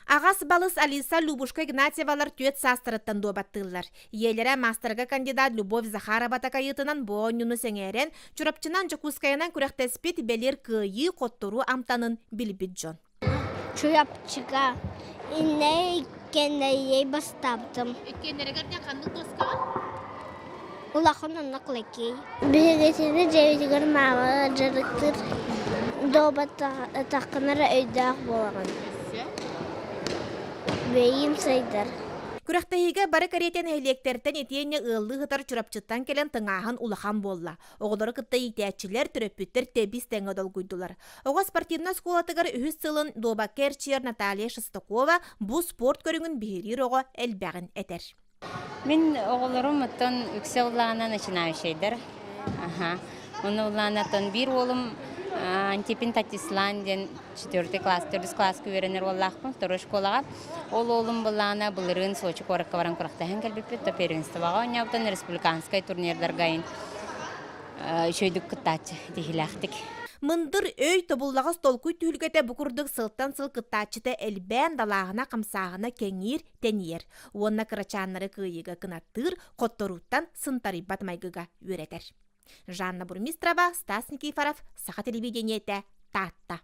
Аҕас балыс Алиса Любушка Игнатьевалар түөрт саастарыттан дуобаттыыллар. Ийэлэрэ маастарга кандидат Любовь Захарова такайыытынан бу оонньууну сэҥээрэн, Чурапчынан Дьокуускайынан күрэхтэспит бэлиэр кыайыы хотторуу амтанын билбит дьон. Чурапчыга иннэ иккиэннэригэр бастаабытым. Иккиэннэригэр диэн ханнык дуоскаҕа? Улахан онно клэкей. Биһигитини дьиэбитигэр маама дьарыктыыр. Дуобаттаххына эрэ өйдөөх буолаҕын. Бэйим сайдар. Күрэхтэһиигэ бары кэриэтэ нэһилиэктэртэн итиэннэ ыаллыы сытар Чурапчыттан кэлэн тыҥааһын улахан буолла. Оҕолору кытта иитээччилэр, төрөппүттэр тэбис тэҥҥэ долгуйдулар. Оҕо спортивнай оскуолатыгар үһүс сылын дуобакка эрчийэр Наталья Шестакова бу спорт көрүҥүн биһириир оҕо элбэҕин этэр. Мин оҕолорум оттон үксэ улаана начинающайдар. Аха. Онно улаанаттан биир уолум Антипин Татислан диэн четвертый класс, төрдүс класска үөрэнэр уоллаахпын второй школаҕа. Ол уолум былаана былырыын Сочи куоракка баран курахтаһан кэлбиппит, то первенствоҕа оонньообутан республиканскай турнирдарга үчүгэйдик кыттааччы тиһилээхтик. Мындыр өй тобуллаҕас толкуй түһүлгэтэ бу курдук сылтан сыл кыттааччыта элбээн, далааһына, хамсааһына кэҥиир, тэнийэр уонна кырачааннары кыайыыга кынаттыыр, хотторууттан сынтарыйбат майгыга үөрэтэр. Жанна Бурмистрова, Стас Никифоров, Саха телевидениетэ, Таатта.